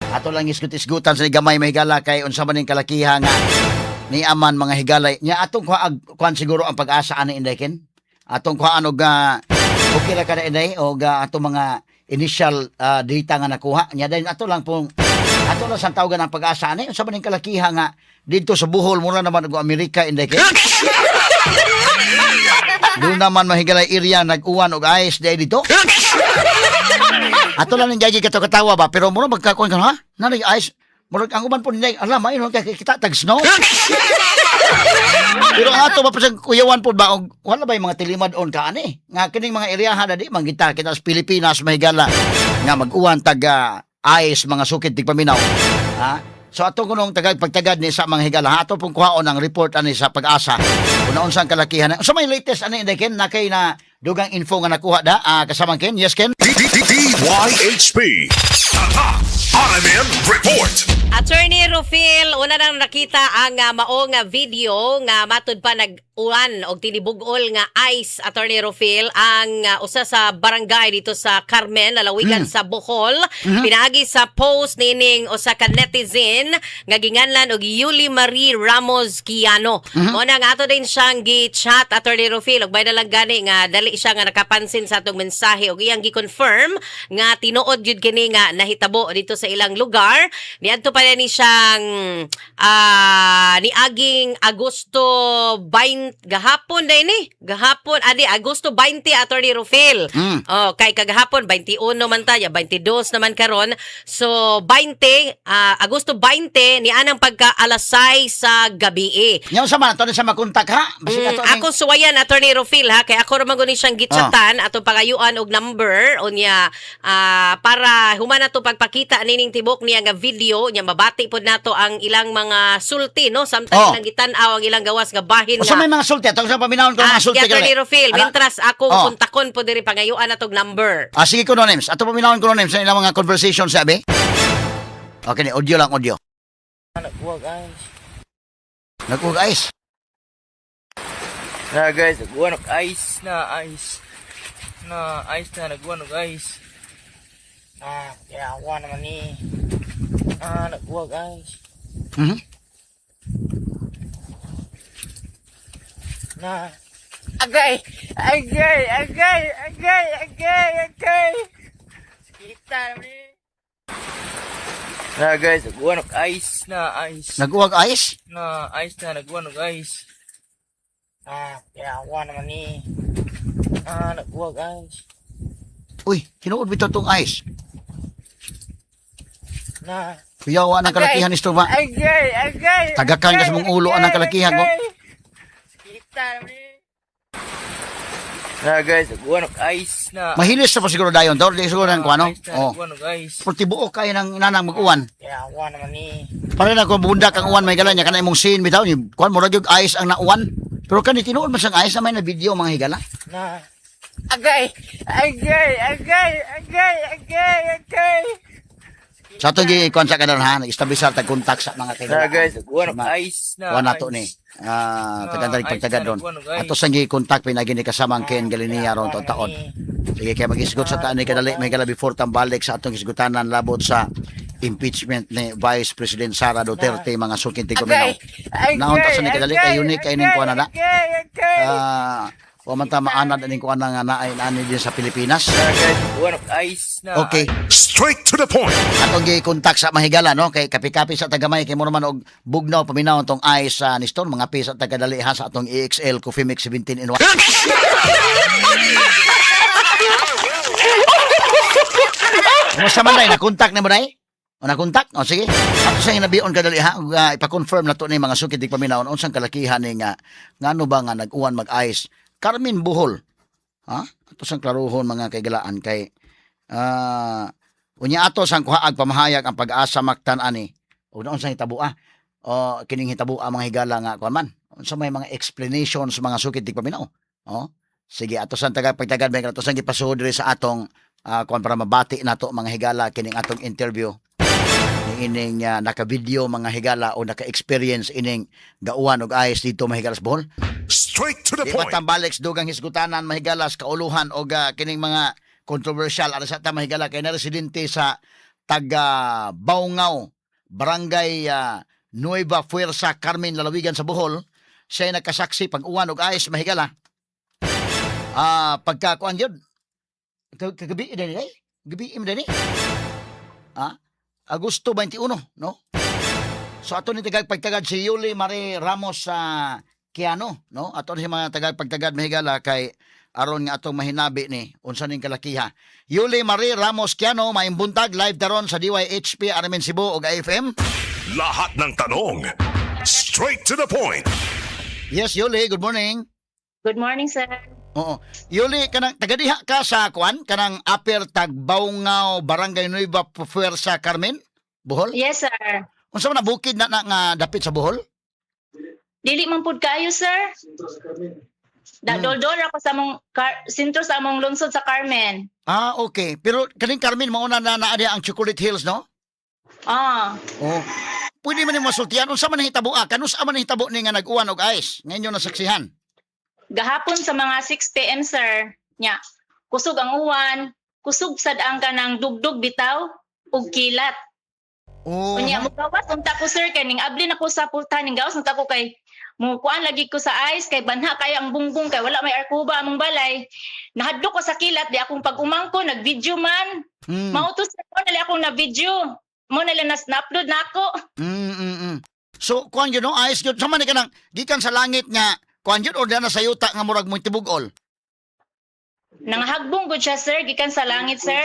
Ato lang isgut-isgutan sa gamay, mga higala, kay unsa man ning kalakiha nga ni aman, mga higalay. Nya atong kuha kuan siguro ang pag-asa ani, Inday Ken. Atong kuhaan og okay ra kada, Inday, og atong mga initial data nga nakuha. Nya dayon ato lang pong ato lang sang tawagan ang pag-asa ani, unsa man ning kalakiha nga didto sa Bohol mura naman og Amerika, Inday Ken. Doon naman, mahigalay, area nag-uwan og ice day dito. Ato lang ning gagi kato katawa ba, pero mura magkakuan ka ha? Nanay ice. Murag ang uban po nila, ala, mayon kay kita tag snow. Pero ang ato ba pa sa kuyawan po ba og wala ba yung mga tilimad on ka ani? Nga kining mga eryahan na di man kita kita sa Pilipinas, mahigala, nga mag-uwan tag ice, mga sukid tigpaminaw. Ha? So ato kunong tagag pagtagad ni sa mga higala, ha, ato pong kuhaon ang report ani sa Pag-asa. Kung naunsang kalakihan. So may latest ani, Inday Ken, na kay na dugang info nga nakuha da kasama Ken. Yes, Ken. DYHP. Tatak RMN Report. Attorney Rufil, una nang nakita ang maong video nga matud pa nag-uwan og tinibugol nga ice, Attorney Rufil, ang usa sa barangay dito sa Carmen, lalawigan sa Bohol. Pinaagi sa post nining usa ka netizen nga ginganlan og Yuli Marie Ramos Kiano. Mo na nga ato din siyang gi-chat, Attorney Rufil, ug bay na lang gani nga dali siya nga nakapansin sa atong mensahe ug iyang gi-confirm nga tinuod gyud kini nga nahitabo dito sa ilang lugar. Niadto pa ni siyang niaging Agosto 20 gahapon day ni. Gahapon adi Agosto 20, Attorney Rufil. Oh, kay kagahapon 21 man ta, ya 22 naman karon. So 20 Agosto 20 ni anang pagka alas 6 sa gabi. Nya unsa man ato ni sa makontak ha? Basig ato ning Ako suwayan, Attorney Rufil, ha, kay ako ra man guni siyang gitchatan, atong pangayuan og number unya para human nato pagpakita nining tibok niya nga video nya mabati pod nato ang ilang mga sulti, no, samtang ilang gitan-aw ang ilang gawas nga bahin Unsa nga may mga sulti ato sa paminawon ko mga sulti sige, Attorney kali. Rufil, mientras akong kontakon po diri, pangayuan natog number. Ah, sige ko no names. Ato paminawon ko no names sa ilang mga conversation sabi. Okay ni audio lang, audio. Nagkuha guys. Nagkuha ice. Na guys, nagkuha ng ice na ice. Na ice na nagkuha ng ice. Ah, kaya naman ni. Ah, nagkuha guys. Na. Agay! Agay! Agay! Agay! Agay! Agay! Kita naman ni. Na guys, nagkuha ng ice na ice. Nagkuha ice? Na ice na nagkuha ng ice. Ah, kaya naman ni. Ah, nagkuha guys. Uy, tinuod bitaw tong ice. Na. Kuyawa ng kalakihan ni ba? Agay! Agay! Tagakan ka sa mong ulo anang kalakihan ko. Kita naman ni. Na guys, nagkuha ng ice na. Mahilis na pa siguro dayon. Dor, di siguro ng kuano. Ice na, Oh. nagkuha ng ice. Pero tibuok kayo ng nanang mag-uwan. Kaya naman ni. Para na kung bundak ang uwan may gala niya kana imong scene bitaw ni kuan mo gyud ice ang nauwan. Pero kani tinuod man siyang ice na may na video, mga higala. Na. Agay! Agay! Agay! Agay! Agay! Agay! Sa atong gi kuan sa karon ha, nag-establisar tag kontak sa mga kaibigan. Na guys, nagkuha ng ice na. Kuan nato ni. Tagandarig ice pagtagad na, doon. nagkuha ng ice. Ato sang gi-contact pinagi ni kasamang Ken Galinia ron taon taon. Sige, kaya mag-isgot sa taan ni kadali may gala before tambalik sa atong isgutanan labot sa impeachment ni Vice President Sara Duterte, mga sukin ti kuminaw. Agay! Naon ta sa ni kadali kay unique kay ning kuan na. Agay! Agay! Wa man ta maanad aning kuan nga naay naani din sa Pilipinas. Na guys, nagkuha ng ice na. Okay. Straight to the point. Atong gi-contact sa mahigala, no, kay kapi-kapi sa tagamay kay mo naman og bugnaw paminaw tong ice sa ni Stone mga pisa tagadali ha sa atong EXL Coffee Mix 17 in 1. Kumusta man, day? Na-contact na mo, day? O na-contact? O sige. Ato sa hinabion kadali ha, ug, ipa-confirm na to ni mga sukid paminaw unsang kalakihan ni nga ngano ba nga nag-uwan mag-ice. Carmen, Bohol. Ha? Ato sang klaruhon, mga kaigalaan, kay unya ato sang kuhaag pamahayag ang Pag-asa Mactan ani. Ug naon sang hitabo o kining hitabo ang mga higala nga kuan man. Unsa may mga explanations, mga sukid tigpaminaw. Oh. Sige, ato sang taga pagtagad may ato sang gipasuod diri sa atong kuan para mabati nato, mga higala, kining atong interview ni ining naka-video, mga higala, o naka-experience ining gauwan og ice dito, mga higala, sa Bohol. Straight to the Di ba point. tambalik sa dugang hisgutanan, mahigalas, kauluhan og kining mga controversial ara sa ta, mahigala, kay na residente sa Taga Baungaw, Barangay Nueva Fuerza, Carmen, Lalawigan sa Bohol. Siya ay nagkasaksi pag uwan og ice, mahigala. Pagka kuan yun, kagabi din eh. Gabi im din eh. Agosto 21, no? So ato ni tagag pagtagad si Yuli Marie Ramos sa Kiano, no? Ato ni mga tagag pagtagad, mahigala, kay aron nga atong mahinabi ni unsa ning kalakiha. Yuli Marie Ramos Kiano, maayong buntag, live daron sa DYHP RMN Cebu ug AFM. Lahat ng tanong. Straight to the point. Yes, Yuli, good morning. Good morning, sir. Oo. Yuli, kanang tagadiha ka sa kuan, kanang Upper Tagbaungaw, Barangay Nueva Fuerza, Carmen, Bohol? Yes, sir. Unsa man na bukid na, na nga dapit sa Bohol? Dili man pud kaayo, sir. Da doldol ako sa among sentro sa among lungsod sa Carmen. Ah, okay. Pero kaning Carmen mauna na naa diha ang Chocolate Hills, no? Ah, Oh. Pwede man nimo masultian unsa man nahitabo ah, kanus man nahitabo ni nga nag-uwan og ice nga inyo nasaksihan? Gahapon sa mga 6 PM, sir. Nya, kusog ang uwan, kusog sad ang kanang dugdug bitaw ug kilat. Unya mugawas unta ko, sir, kay ning abli na ko sa pultahan, ning gawas unta ko kay mukuan lagi ko sa ice kay banha kayo ang bungbong kay wala may arkuba among balay. Nahadlok ko sa kilat di akong pag-umang ko nag-video man. Mao to, sir, mo nali akong na-video. Mo nali nas na-upload na ako. So kuan yun no, ice yun. Sama ni kanang gikan sa langit nga kuan yun or na sa yuta nga murag mo tibugol? Nangahagbong gud siya, sir, gikan sa langit, sir.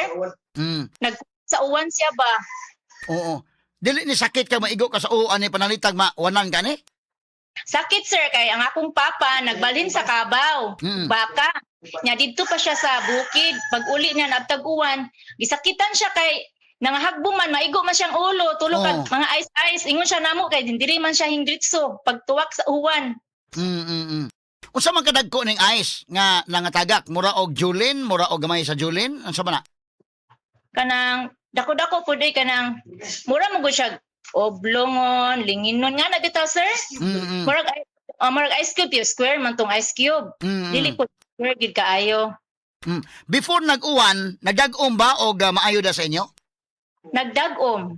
Nag sa uwan siya ba? Oo. Dili ni sakit ka maigo ka sa uwan ni panalitag mawanan ka ni? Sakit, sir, kay ang akong papa nagbalhin sa Kabaw. Baka nya didto pa siya sa bukid. Pag uli niya naabtag uwan, gisakitan siya kay nangahagbong man, maigo man siyang ulo, tulo ka mga ice ice. Ingon siya namo kay diri man siya hingdritso pagtuwak sa uwan. Unsa man kadagko ning ice nga nangatagak? Mura og Julin, mura og gamay sa Julin? Unsa man na? Kanang dako-dako pud ay kanang mura mo gud siya oblongon, linginon nga na bitaw, sir. Murag ice cube yung square man tong ice cube. Dili po square gid kaayo. Before nag-uwan, nagdag-om ba og maayo da sa inyo? Nagdag-om.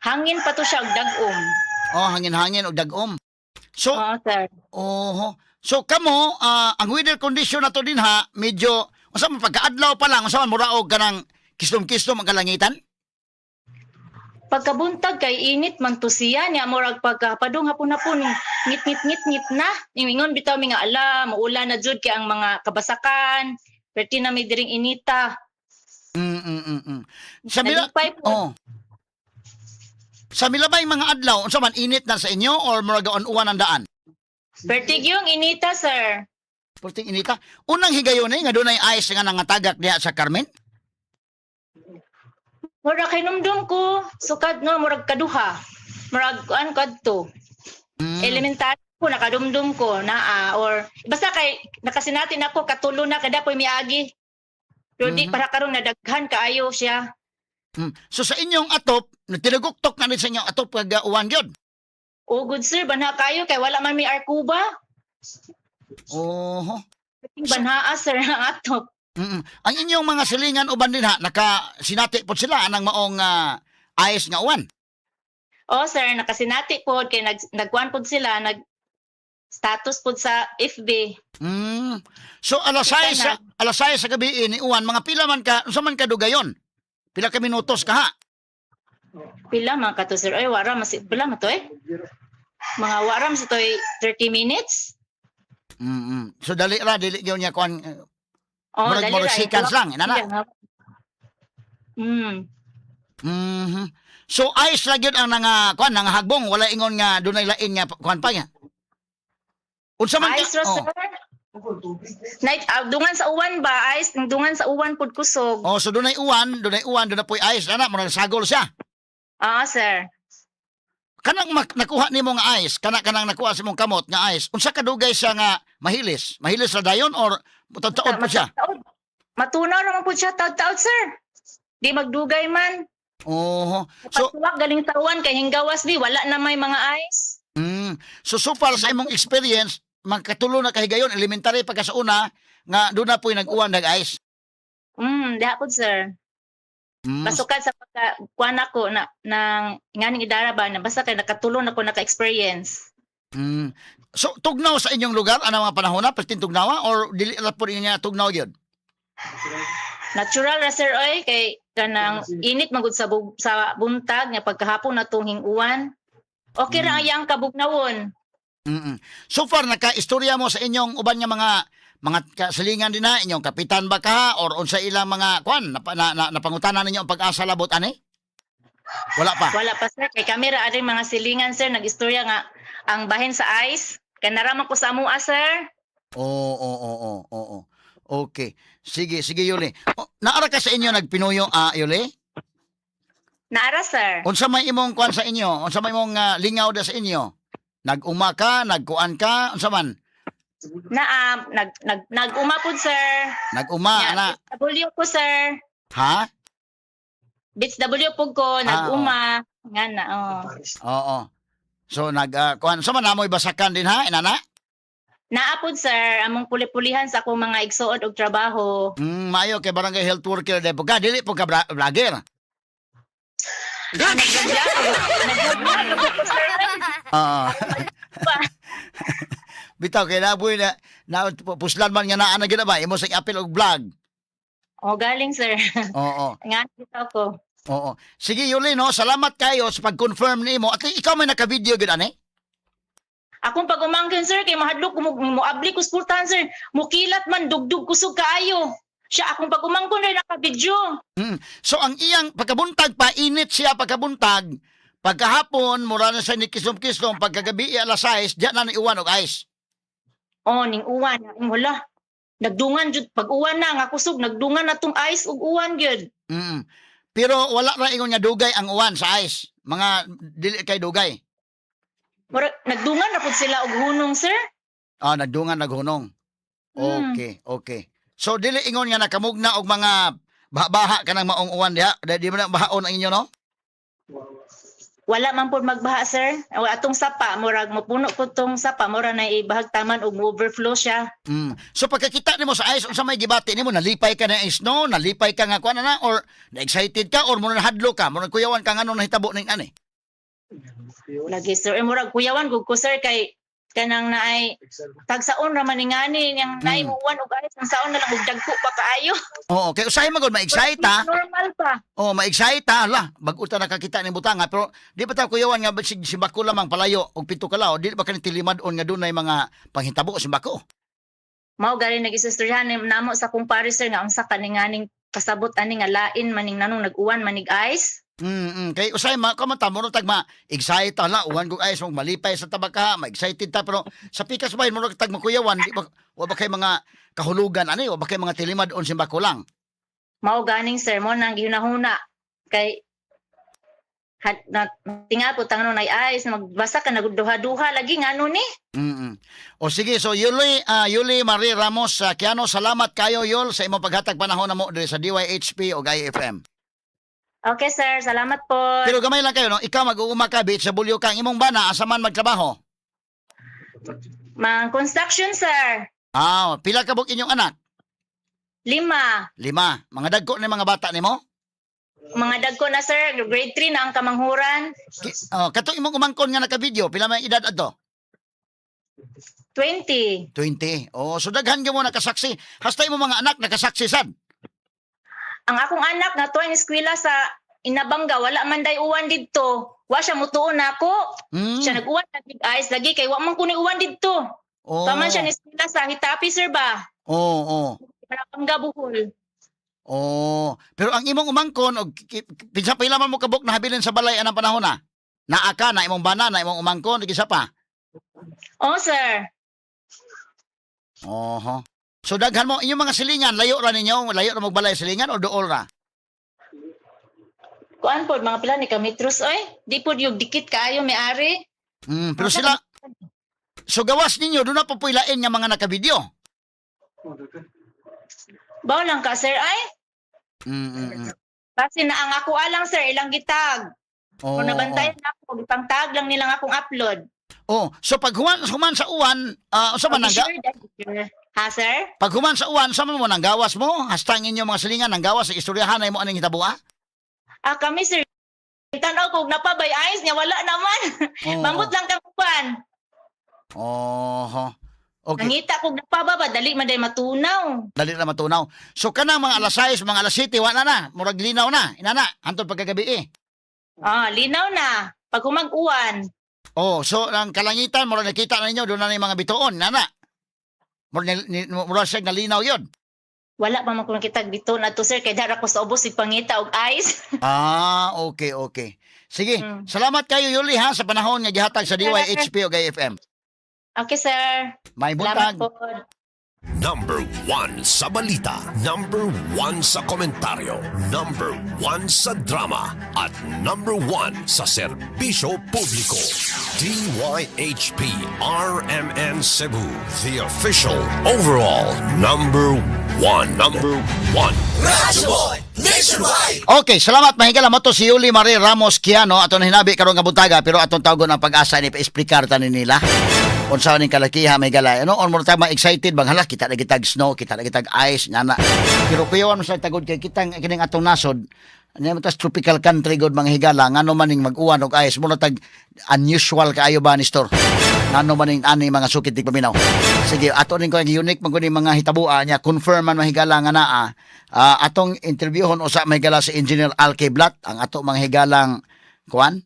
Hangin pa to siya og dag-om. Oh, hangin-hangin og dag-om. So, Oo, sir. Oho. So kamo, ang weather condition nato din ha, medyo unsa man pagkaadlaw pa lang, unsa man mura og kanang kislom-kislom ang kalangitan? Pagkabuntag kay init man to siya niya, murag pagkapadung hapon-hapon ngit ngit ngit ngit na. Ingon bitaw mi nga ala, maulan na jud kay ang mga kabasakan. Perti na may diring inita. Sa mila Nalipay po. Oh. Sa milabay mga adlaw, unsa man init na sa inyo or murag uwan ang daan? Perti yung inita, sir. Perting inita. Unang higayon eh, nga dunay ice nga nangatagak diha sa Carmen. Murag kay numdum ko, sukad no, murag kaduha. Murag kuan kadto. Elementary ko nakadumdum ko naa or basta kay nakasinatin ako katulo na kada po'y miagi. Pero di para karon nadaghan kaayo siya. So sa inyong atop, tinaguktok na rin sa inyong atop pag uwan gyud? Oh, good sir, banha kayo kay wala man may arkuba. Oho. Banhaa, sir, ang atop. Ang inyong mga silingan uban din ha, naka sinati po sila anang maong ice nga uwan? Oh sir, nakasinati pod kay nagkuan pod sila, nag status pod sa FB. So alas Kita 6 sa alas 6 sa gabi ni uwan, mga pila man ka, unsa man kadugayon? Pila ka minutos ka ha? Pila man ka to, sir? Ay, wara mas pila man to eh. Mga wara mas to 30 minutes. So dali ra dili gyud niya kuan Oh, murag dali murag ra. seconds lang inana. So ice ra gyud ang nanga kuan nangahagbong, wala ingon nga dunay lain nga kuan pa niya. Unsa man ka? Ice ra, Oh. sir. Night dungan sa uwan ba? Ice dungan sa uwan pud kusog. Oh, so dunay uwan, dunay po'y ice ana, murag sagol siya. Ah, sir. Kanang nakuha nimo nga ice, kana kanang nakuha sa imong kamot nga ice, unsa kadugay siya nga mahilis? Mahilis ra dayon or taod pa siya? Taod. Matunaw ra man pud siya taod-taod, sir. Di magdugay man. Oho. So Pagtuwak galing sa uwan kay hinggawas bi wala na may mga ice. So so far sa imong experience, magkatulo na kahigayon, elementary pa ka sa una nga doon na po'y nag-uwan nag-ice. Diha pud, sir. Basukad sa pagka kuan ako na nang nganing idara ba na basta kay nakatulon ako, naka-experience. So tugnaw sa inyong lugar ana mga panahon na pertin tugnawa or dili ra po inyo tugnaw gyud? Natural ra, sir, oy, kay kanang init magud sa buntag nga pagkahapon na tong hinguan. Okay ra ang kabugnawon. So far naka-istorya mo sa inyong uban nga mga kasilingan din na inyong kapitan ba ka or unsa ilang mga kwan na, na, na, napangutana ninyo ang pag-asa labot ani? Wala pa. Wala pa, sir, kay kamera ari mga silingan, sir, nag-istorya nga ang bahin sa ice kay naraman ko sa amua, sir. Oo. Okay. Sige, sige, Yuli. O, naara ka sa inyo nagpinuyo, ah, Yuli? Naara, sir. Unsa may imong kuan sa inyo? Unsa may imong lingaw da sa inyo? Nag-uma ka, nagkuan ka, unsa man? Naa nag nag nag-uma pud, sir. Nag-uma Nya, ana. W ko, sir. Ha? Bits W pud ko, nag-uma nga na, oh. Oo. So nag kuan unsa man namoy basakan din ha, inana? Naa pud, sir, among puli-pulihan sa akong mga igsuod og trabaho. Maayo kay barangay health worker de po ka, dili po ka vlogger. Nag-vlog ko, sir. Oo. Bitaw kay naboy na, na puslan man nga naa na gid ba imo sa apil og vlog. Oh, galing, sir. Oo. Nga bitaw ko. Oo. Sige, Yuli, no, salamat kayo sa pag-confirm nimo. At ikaw may naka-video gid ani? Akong pag-umangkin, sir, kay mahadlok ko mo abli ko spurtahan, sir. Mukilat man dugdug kusog kaayo. Siya akong pag-umangkon rin naka-video. So ang iyang pagkabuntag pa init siya pagkabuntag. Pagkahapon mura na siya ni kislom-kislom, pagkagabi alas 6 diyan na niuwan og ice. Oh, ning uwan, ning wala. Nagdungan jud pag uwan na nga kusog, nagdungan na tong ice ug uwan gyud. Pero wala ra ingon nga dugay ang uwan sa ice. Mga dili kay dugay. Mura nagdungan na pud sila og hunong, sir. Ah, nagdungan naghunong. Okay. So dili ingon nga nakamugna og mga baha-baha kanang maong uwan diha. Di mo na bahaon ang inyo, no? Wala man pud magbaha, sir. O atong sapa murag mopuno pud tong sapa, mura na ibahag taman og overflow siya. So pagkakita nimo sa ice, unsa may gibati nimo? Nalipay ka na snow, nalipay ka nga kuan na or na-excited ka or mo nahadlo ka, mo kuyawan ka ngano nahitabo ning ani? Lagi, sir, eh, murag kuyawan gud ko, sir, kay kanang naay tagsaon ra man ni ngani yang naay uwan og ice ang saon na lang og dagko pa kaayo. Oo, kay usahay man gud ma-excite ha. Normal pa. Oh, ma-excite ha. Lah, bag-o ta nakakita ning butanga pero di pa ta kuyawan nga si simbako lamang palayo og 7 kalaw, di ba kani tilimad-on nga dunay mga panghitabo simbako. Mao gani nag-istoryahan namo sa kong pare, sir, nga unsa kaninganing kasabot ani nga lain maning nanong nag-uwan manig ice. Kay usay ma kamata mo tag ma excite la uwan kog ayos mong malipay sa tabaka, ma-excited ta pero sa pikas bahin mo tag makuyawan, di ba wa ba kay mga kahulugan ani, wa ba kay mga tilimad-on simbako lang? Mao ganing, sir, mo nang gihunahuna kay had, na tinga po tangano nay ice magbasa ka nagduha-duha lagi ngano ni. O sige, so Yuli, Yuli Marie Ramos Kiano, salamat kayo, Yul, sa imong paghatag panahon namo diri sa DYHP o IFM. Okay, sir, salamat po. Pero gamay lang kayo, no? Ikaw mag-uuma ka, bitch, sa bulyo ka, ang imong bana, asa man magtrabaho? Mang construction, sir. Ah, pila ka buk inyong anak? 5. 5. Mga dagko ni mga bata nimo? Mga dagko na, sir, grade 3 na ang kamanghuran. Oh, katong imong umangkon nga naka-video, pila may edad adto? 20. 20. Oh, so daghan gyud mo nakasaksi. Hasta imong mga anak nakasaksi sad. Ang akong anak nga tuwa ni eskwela sa Inabangga, wala man day uwan didto. Wa siya mutuon nako. Siya nag-uwan na big eyes lagi kay wa man kuno uwan didto. Oh. Paman siya ni eskwela sa Hitapi, sir ba? Oo, oh, Inabangga, Bohol. Oh, pero ang imong umangkon og pinsa pila man mo kabuk nahabilin sa balay anang panahon na? Naa ka na imong bana, na imong umangkon, isa pa. Oh, sir. Oho. So daghan mo inyong mga silingan, layo ra ninyo, layo ra magbalay silingan o duol ra? Kuan pod mga pila ni ka metros oy. Di pod yung dikit kaayo may-ari. Pero sila. So gawas ninyo doon na po puilain nga mga nakabidyo. Baw lang ka, sir, ay. Kasi na ang ako alang, sir, ilang gitag. Oh, Kung nabantayan ako, gipang tag lang nilang akong upload. Oh, so pag human sa uwan, sa man nangga, Sure, sure. Ha, sir? pag human sa uwan, sa man mo nang gawas mo, hasta ang inyong mga silingan nang gawas sa istoryahan ay mo aning hitabua? Ah, kami, sir. Tanaw kog napabay ice niya, wala naman. Mamot lang kang kuan. Oho. Okay. Nangita kog napaba ba dali man day matunaw. Dali na matunaw. So kanang mga alas 6, mga alas 7, wala na. Murag linaw na. Inana, hantod pagkagabi eh. Ah, linaw na. Pag humag-uwan. Oh, so ang kalangitan murag nakita na ninyo doon na yung mga bituon, nana. Murag siya nalinaw 'yon. Wala pa man ko nakita bito na to, sir, kay dara ko sa ubos pangita og ice. Ah, okay. Sige, salamat kayo, Yuli, ha, sa panahon nga gihatag sa DYHP o IFM. Okay, sir. May Salamat buntag. po. Number one sa balita. Number one sa komentaryo. Number one sa drama. At number one sa serbisyo publiko. DYHP RMN Cebu. The official overall number one. Number one. Okay, salamat, mahigala mo to si Yuli Marie Ramos Kiano aton hinabi karon nga buntaga, pero atong tawgon ang Pag-asa ni pa-explicar tani nila. Unsa ning kalakiha, mahigala. Ano on mo ta ma-excited bang hala, kita na kitag snow, kita na kitag ice nana. Pero kuyawan mo sa tagod kay kitang kining atong nasod. Ano man tas tropical country god, mga higala, ngano man ning mag-uwan og ice mo na tag unusual kaayo ba ni store. Ngano man ning ani, mga sukit di paminaw. Sige, ato ning ko unique man gud ning mga hitabua niya, confirm man, mahigala, nga naa. Atong interviewhon usa, mahigala, si Engineer Al Blat, ang ato mga higalang kuan,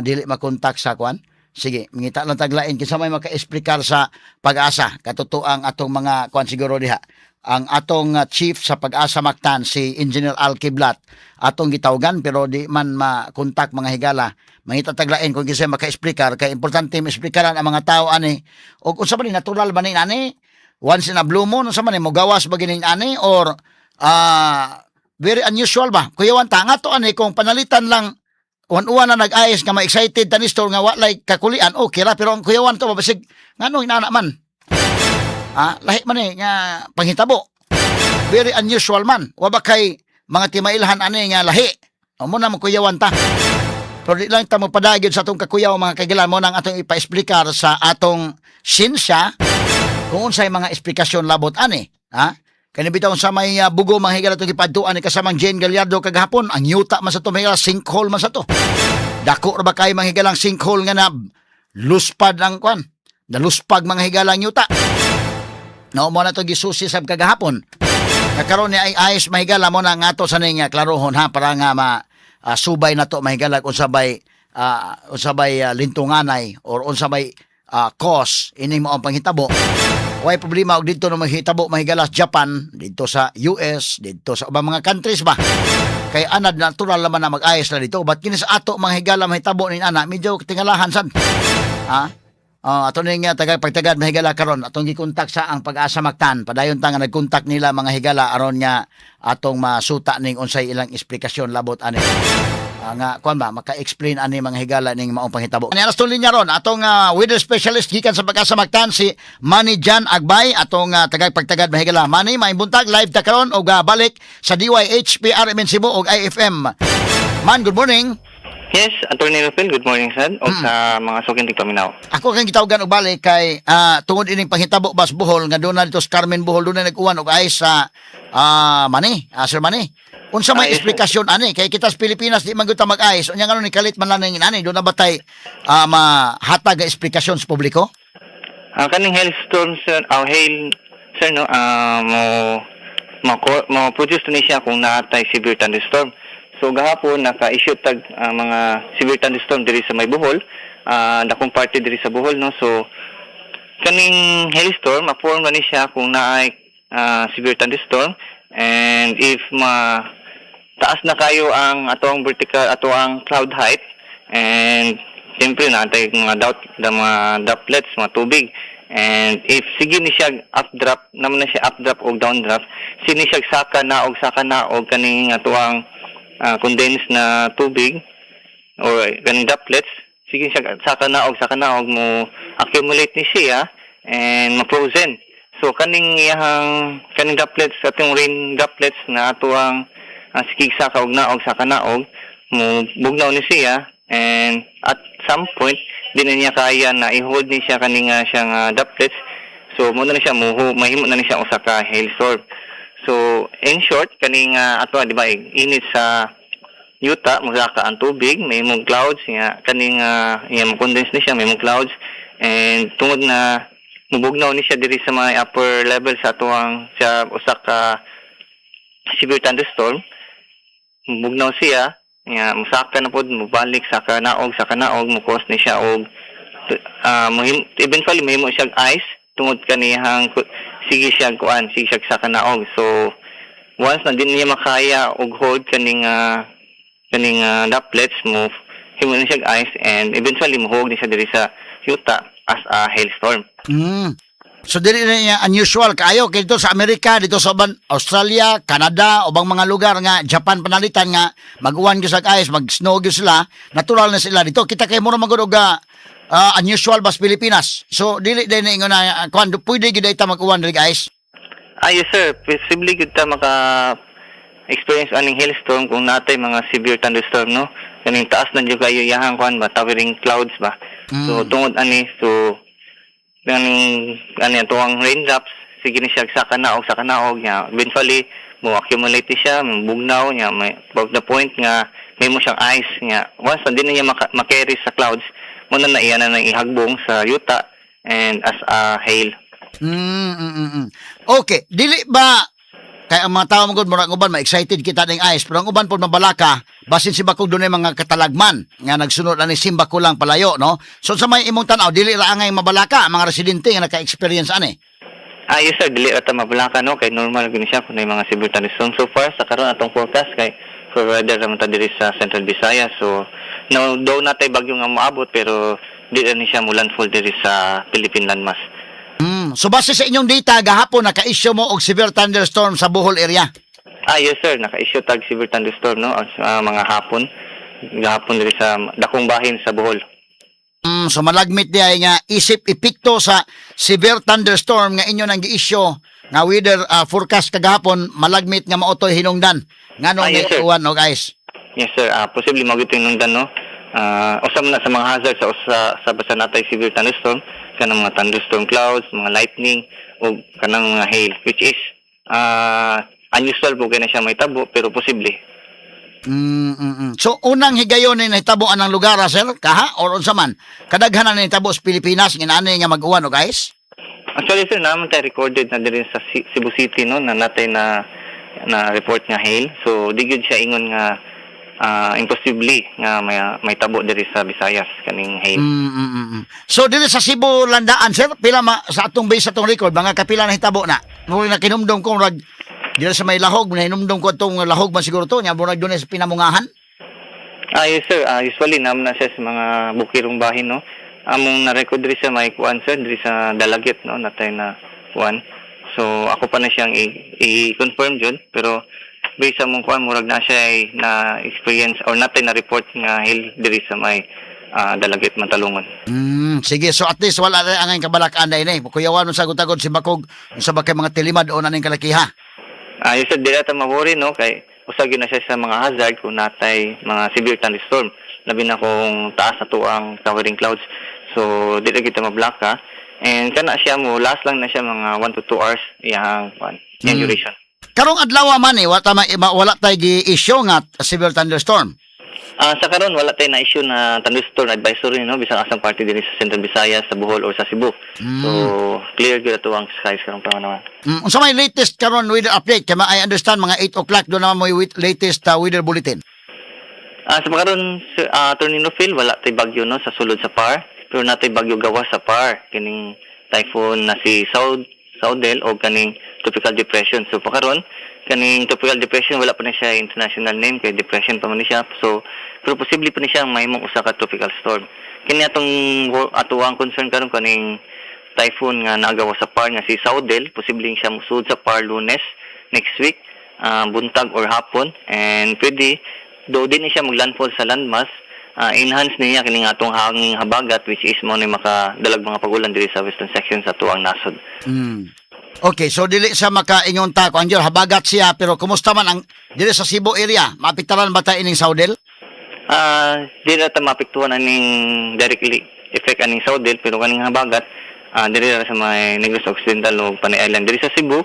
dili makontak sa kuan. Sige, mangita lang taglain kinsa may maka-explicar sa Pag-asa. Katotoang atong mga kuan siguro diha. Ang atong chief sa Pag-asa Mactan, si Engineer Al Kiblat, atong gitawgan pero di man makontak, mga higala. Mangita taglain kung kinsa maka-explicar kay importante ma-explikaran ang mga tao ani. Og unsa man ni, natural ba ni ani? Once in a blue moon, unsa man ni, mogawas ba gining ani or very unusual ba? Kuyawan ta nga to ani kung panalitan lang uwan-uwan na nag-ayos nga ma-excited ta ni store nga walay kakulian, okay ra, pero ang kuyawan to babasig ngano inana man, lahi man eh nga panghitabo, very unusual man, wa ba kay mga timailhan ani nga lahi o mo na mo kuyawan ta, pero di lang ta mo padagid sa atong kakuyaw, mga kagilan mo nang atong ipa-explicar sa atong sinsya kung unsay mga esplikasyon labot ani, ha. Kani bitaw sa may bugo, mga higala, itong ipadtuan ni kasamang Jane Gallardo kagahapon, ang yuta man sa to, mga higala, sinkhole man sa to. Dako ra ba kay, mga higalang, sinkhole nga na luspad ang kwan. Naluspag, mga higalang, yuta. No mo na to gisusi sab kagahapon. Nakaroon ni ay ayos, mahigala, mo na nga ato sa ning klarohon ha, para nga ma subay na to, mahigala, kung sabay unsabay lintunganay or unsabay cause ining mao ang panghitabo. Way problema og didto no mahitabo, mahigala, sa Japan, didto sa US, didto sa ubang mga countries ba. Kay anad natural naman na mag-ayos na dito. But kini sa ato, mga higala, mahitabo nin ana, medyo tingalahan sad. Ha? Oh, ato ning tagag pagtagad, mahigala, karon atong gikontak sa ang Pag-asa Mactan. Padayon ta nga nagkontak nila, mga higala, aron nga atong masuta ning unsay ilang esplikasyon labot ani. Nga kuan ba maka-explain ani, mga higala, ning maong panghitabo. Ani alas linya ron atong weather specialist gikan sa Pag-asa Mactan, si Manny Jan Agbay, atong tagag pagtagad, mahigala. Manny, maayong buntag, live ta karon og balik sa DYHP RMN Cebu og IFM. Man, good morning. Yes, Attorney Rafael, good morning sir. O sa mga suking tigpaminaw. Ako kang gitawagan og balik kay tungod ining panghitabo bas Bohol nga doon na dito sa Carmen, Bohol, doon na nag-uwan og ice sa Mani, Sir Mani. Unsa may Ah, yes, sir. esplikasyon ani kay kita sa Pilipinas di man gyud ta mag-ice. Unya ngano ni kalit man lang ning ani, doon na ba tay mahatag nga esplikasyon sa publiko? Ang kaning hailstorm sir, hail sir no, mo produce ni siya kung naatay severe thunderstorm. So gahapon naka-issue tag mga severe thunderstorm diri sa may Bohol, dakong parte diri sa Bohol no. So kaning hailstorm ma-form na ni siya kung naay severe thunderstorm and if ma taas na kayo ang atong vertical ato ang cloud height and siyempre naatay mga doubt the mga droplets mga tubig and if sige ni siya updraft naman na siya updraft o downdraft, sige ni siya saka na og kaning atoang condensed na tubig or kaning droplets, sige siya saka na og mo accumulate ni siya and ma-frozen. So kaning iyahang kaning droplets, atong rain droplets na atoang sikig saka og naog saka naog mo bugnaw ni siya and at some point di na niya kaya na i-hold ni siya kaning siyang droplets, so mo na ni siya mo mahimo na ni siya usa ka hailstorm. So in short, kaning ato di ba init sa yuta, magsaka ang tubig, may mong clouds nga kaning iya mo condense ni siya, may mong clouds, and tungod na mubugnaw ni siya diri sa mga upper level sa atuang sa usa ka severe thunderstorm, mubugnaw siya nga musaka na pod, mubalik sa kanaog, mo cause ni siya og eventually mahimo siya ice tungod kanihang sige siya kuan, sige siya sa kanaog. So once na di niya makaya og hold kaning droplets, mo himo na siya ice and eventually muhog ni siya diri sa yuta as a hailstorm. So dili na niya unusual kaayo kay dito sa Amerika, dito sa uban Australia, Canada, ubang mga lugar nga Japan panalitan nga mag-uwan gyud sa ice, mag-snow gyud sila, natural na sila dito. Kita kay mura magud og unusual bas Pilipinas. So dili din ingon na kuan, pwede gyud ta mag-uwan diri ice. Ah, yes sir, posible gyud ta maka experience aning hailstorm kung natay mga severe thunderstorm, no. Kaning taas na jud kayo iyahang kuan ba, towering clouds ba. So tungod ani, so kaning ani atuang raindrops, sige ni siya sa kanaog nya eventually mo accumulate siya, bugnaw nya may about the point nga may mo siyang ice nya once na di na niya maka-carry sa clouds mo na iya na nang ihagbong sa yuta and as a hail. Okay, dili ba kay ang mga tao magud murag uban ma-excited kita ning ice, pero ang uban pod mabalaka basin si bakog dunay mga katalagman nga nagsunod ani simba ko lang palayo, no? So sa may imong tan-aw, dili ra angay mabalaka ang mga residente nga naka-experience ani? Ah, yes sir, dili ra ta mabalaka, no, kay normal gyud siya kung may mga severe thunderstorm. So far sa karon atong forecast kay for weather raman ta diri sa Central Visayas. So no do natay bagyo nga moabot, pero di ra ni siya mo landfall diri sa Philippine landmass. So base sa inyong data gahapon, naka-issue mo og severe thunderstorm sa Bohol area? Ah, yes sir, naka-issue tag severe thunderstorm, no, mga hapon gahapon diri sa dakong bahin sa Bohol. So malagmit di ay nga isip epekto sa severe thunderstorm nga inyo nang gi-issue nga weather forecast kagahapon, malagmit nga maotoy hinungdan ngano Ah, yes, may sir. uwan og ice. Yes sir, posible mao gyud hinungdan, no. Usa man na sa mga hazard sa usa sa basta natay severe thunderstorm, kanang mga thunderstorm clouds, mga lightning o kanang mga hail, which is unusual po kay na siya may tabo, pero posible. So unang higayon ni nahitabo anang lugar, sir, kaha or unsa man? Kadaghanan ni nahitabo sa Pilipinas nga nga mag-uwan og ice? Actually sir, naman tayo recorded na diri sa Cebu City, no, na natay na na report nga hail. So di gyud siya ingon nga imposible nga may tabo diri sa Visayas kaning hail. So diri sa Cebu landaan, sir, pila ma, sa atong base, sa atong record, mga kapila na hitabo na? Murag na kinumdum ko murag diri sa may Lahog, na hinumdum ko atong Lahog man siguro to, nya murag dunay sa Pinamungahan. Ah, yes sir. Ah, usually naman na siya sa mga bukirong bahin, no. Among na-record diri sa may kuan sir, diri sa Dalagit, no, natay na kuan. So ako pa na siyang i-confirm jud, pero based sa mong kuan, murag na siya ay na experience or natay na report nga hail diri sa may Dalagit, Mantalongon. Sige, so at least wala na ang kabalakaan na ini. Kuyawan mo sa gutagod si Bakog sa ba kay mga tilimad o naning kalakiha. Ah, yes sir, dili ta ma-worry, no, kay usa gyud na siya sa mga hazard kung natay mga severe thunderstorm, labi na kung taas na to ang towering clouds. So dili kita mablaka and kana siya mo last lang na siya mga 1 to 2 hours iyang kuan, iyang duration. Karong adlaw man eh, wala tay gi-issue nga severe thunderstorm? Ah, sa karon wala tay na issue na thunderstorm advisory, no, bisan asang parte diri sa Central Visayas, sa Bohol or sa Cebu. So clear gyud ato ang skies karong panahon. Unsa may latest karon weather update? Kaya I understand mga 8 o'clock doon naman mo latest weather bulletin. Ah, sa pagkaron sir, Attorney Phil, wala tay bagyo, no, sa sulod sa PAR, pero natay bagyo gawas sa PAR kining typhoon na si Saudel o kaning tropical depression. So pakaron kaning tropical depression wala pa na siya international name kay depression pa man ni siya. So pero posible pa ni siya mahimong usa ka tropical storm. Kini atong ato ang concern karon kaning typhoon nga nagawa sa PAR nga si Saudel, posibleng siya musud sa PAR Lunes next week, buntag or hapon, and pwede do din ni siya maglandfall sa landmass, enhance niya kining atong hanging habagat, which is mo ni makadalag mga pagulan diri sa western section sa tuang nasod. Okay, so dili sa makaingon ta ko Angel, habagat siya, pero kumusta man ang dili sa Cebu area? Maapektaran ba ta ining Saudel? Ah, di na ta maapektuhan aning directly effect aning Saudel, pero kaning habagat diri ra sa may Negros Occidental o Panay Island. Diri sa Cebu,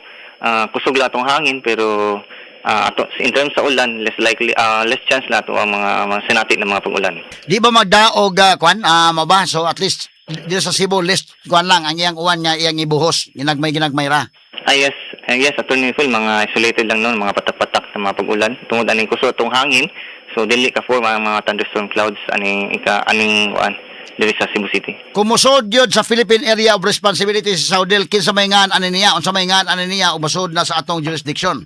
kusog lang atong hangin, pero Ato in terms sa ulan, less likely, less chance na ato ang mga sinati ng mga pag-ulan. Di ba magdaog kwan maba, so at least dito sa Cebu list kwan lang ang iyang uwan nga iyang ibuhos, ginagmay ginagmay ra. Ah yes, yes, Attorney Phil, mga isolated lang noon, mga patak-patak sa mga pag-ulan. Tungod aning kusog atong hangin, so dili ka form ang mga thunderstorm clouds aning ika aning uan diri sa Cebu City. Kumusod yun sa Philippine Area of Responsibility sa Saudil, kinsa may ngan ani niya, unsa may ngan ani niya, umusod na sa atong jurisdiction.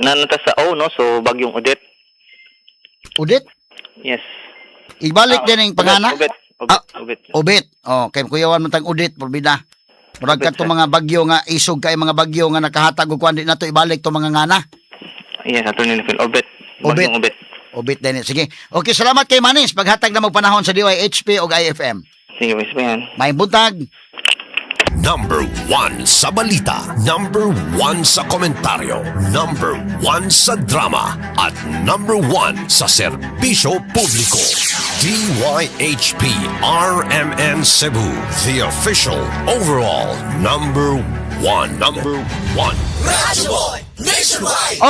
Nanata sa O, no, so bagyong Odette. Udit, Yes. ibalik din ang pangana. Obet, Obet, Obet. Ubit. Oh, kay kuyawan man tang udit porbida. Murag Ubit, kadto sir. mga bagyo nga isog kay mga bagyo nga nakahatag og kuan di nato ibalik to mga ngana. Yes, Attorney Phil, Obet. Obet. Bagyong Obet. Ubit din. Sige. Okay, salamat kay Manis paghatag na mo panahon sa DYHP og IFM. Sige, Miss Bayan. May buntag. Number 1 sa balita, number 1 sa komentaryo, number 1 sa drama, at number 1 sa serbisyo publiko. DYHP RMN Cebu, the official overall number 1. Number 1.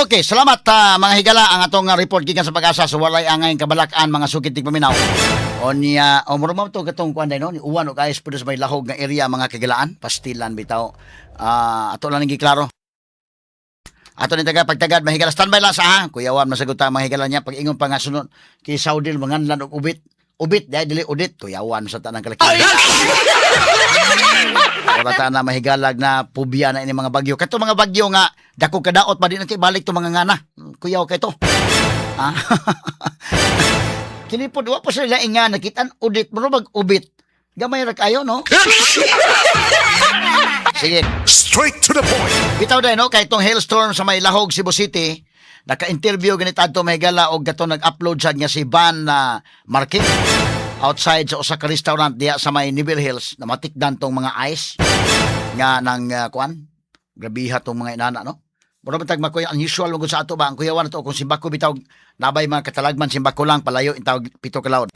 Okay, salamat mga higala ang atong report gikan sa Pag-asa sa walay angay kabalakan mga sukit tig paminaw. O niya, o mura man to katong kuan no, ni uwan og ayos pud sa may lahog nga area mga kagilaan, pastilan bitaw. Ato lang ning giklaro. Ato ni taga pagtagad mahigala, standby lang sa ha. Kuyawan masagot ta mga higala niya pag ingon pa nga sunod kay Saudil manganlan og ubit. Ubit dai dili udit, kuyawan sa tanang kalaki. Wala ta na mahigalag na pubya na ini mga bagyo. Kato mga bagyo nga dako kadaot pa di na balik to mga ngana. Kuyaw kay to. Ah. Kini po wa po sila laing nga nakitan udit mo mag ubit. Gamay ra kayo, no? Sige. Straight to the point. Bitaw dahil, no? Kahit tong hailstorm sa may Lahog, Cebu City, naka-interview ganit adto may gala og gato nag-upload sad nga si Van na Marquez outside sa usa ka restaurant diha sa may Nibel Hills na matikdan tong mga ice nga nang kuan. Grabiha tong mga inana, no? Mura ba tag makuya unusual mo sa ato ba ang kuyawan to kung simbako bitaw nabay mga katalagman simbako lang palayo intawag 7 ka lawod.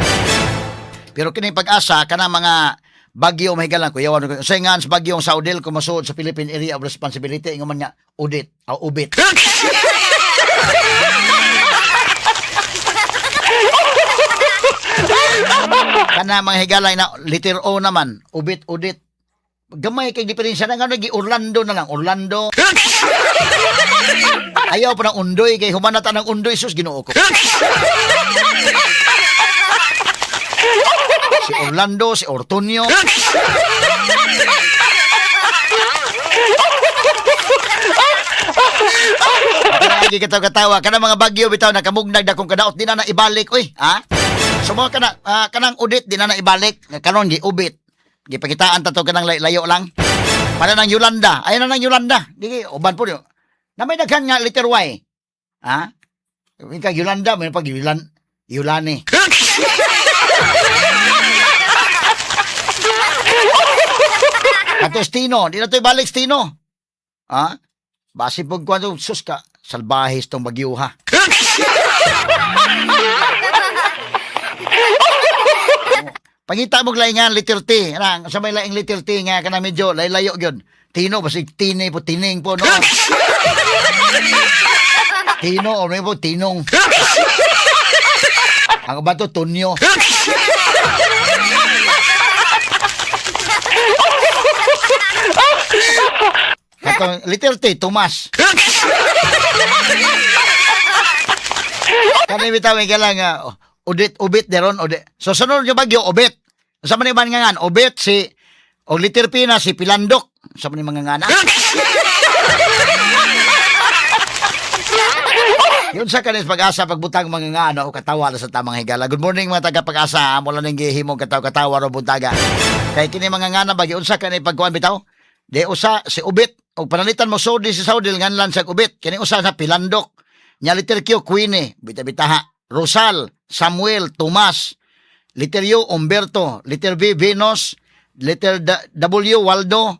Pero kini Pag-asa kana mga bagyo may galang kuyawan ko. Sa nga sa bagyong Saudil kung masuod sa Philippine Area of Responsibility ingon man nga udit o ubit. Kana mga higalay na liter O naman, ubit udit. Gamay kay diferensya na nga gi Orlando na lang, Orlando. Ayaw pa ng undoy kay humanata ng undoy, sus, Ginoo ko. Si Orlando, si Ortonio. Lagi kita katawa kana mga bagyo bitaw nakamugnag dakong kadaot di na na ibalik oy, ha? So mo kana kanang udit di na na ibalik karon gi ubit. Gipakitaan ta to kanang layo lang. Para nang Yolanda, ayan na nang Yolanda. Di uban po niyo. Na may daghan nga letter Y. Ha? Ika Yolanda, may pag Yolan Yolani. Ato Stino, di na to ibalik Stino. Ha? Basi pag kwento, sus ka, salbahis tong bagyo ha. Pangita mo laingan letter T. Ana, sa may laing letter T nga kana medyo laylayo gyud. Tino basig tine po tining po, no. Tino o may po tinong. Ang uban to tunyo. Katong letter T, Tomas. Kani bitaw may galang udit ubit deron udit. So sunod yung bagyo ubit. Sa man iban nga ngan ubit si og letter P na si Pilandok. Sa man mga ngana. Yun sa kanis Pag-asa pagbutang mga ngano o katawa na sa tamang higala. Good morning mga taga Pag-asa. Amo lang ning gihimong katawa-katawa ro buntaga. Kay kini mga ngana bagi unsa kani pagkuan bitaw? Di usa si ubit og panalitan mo sodi si Saudil nganlan sa ubit. Kini usa sa Pilandok. Nya letter Q Queenie, bita-bitaha. Rosal, Samuel, Tomas. Letter U Umberto, letter V Venus, letter W Waldo,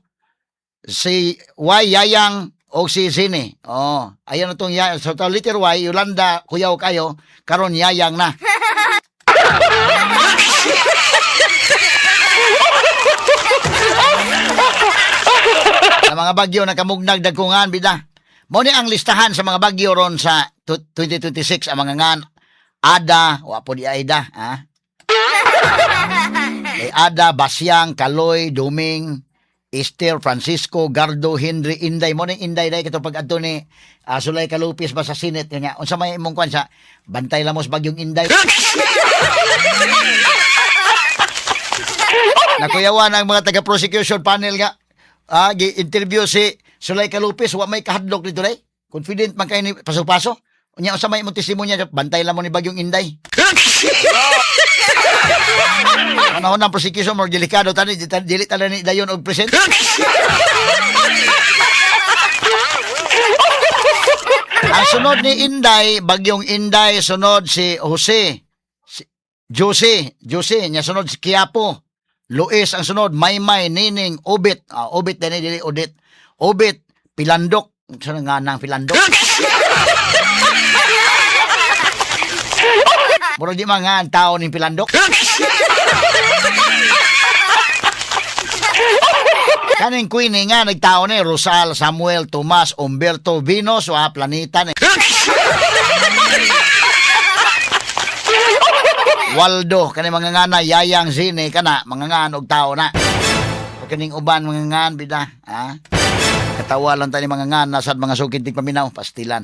si Y Yayang o si Zine. Oh, ayan na tong Yayang. So, to, letter Y, Yolanda, kuyaw kayo, karon Yayang na. Ang mga bagyo nakamugnag dagkungan bida. Mo ni ang listahan sa mga bagyo ron sa 2026, ang mga ngan Ada, wa po di Aida, ha? Kay Ada, Basyang, Kaloy, Duming, Esther, Francisco, Gardo, Henry, Inday. Mo ni Inday dai kato pag adto ni Sulay Kalupis ba sa Senate nga. Unsa may imong kwan sa bantay lamos bagyong Inday. Nakuyawan ang mga taga-prosecution panel nga gi-interview si Sulay Kalupis, wa may kahadlok dito day. Confident man kay ni paso-paso. Unya unsa may imong testimonya, bantay lamon ni bagyong Inday. Panahon ng prosecution more delikado tani dili tala ni dayon og present. Ang sunod ni Inday, bagyong Inday, sunod si Jose. Si Jose, Jose, niya sunod si Quiapo. Luis ang sunod, Maymay, Nining, Obit. Obit din dili Odit. Obit, Pilandok. Saan nga nang Pilandok? Murag di man nga ang tao ning Pilandok. Kaning Queenie nga nagtao ni Rosal, Samuel, Tomas, Umberto, Venus, wa planeta ni. Waldo, kani mga ngana, Yayang Zine, kana, mga ngan og tao na. O kining uban, mga ngan, bida, ha? Katawa lang tayo ni mga ngan, nasad mga sukid tig paminaw, pastilan.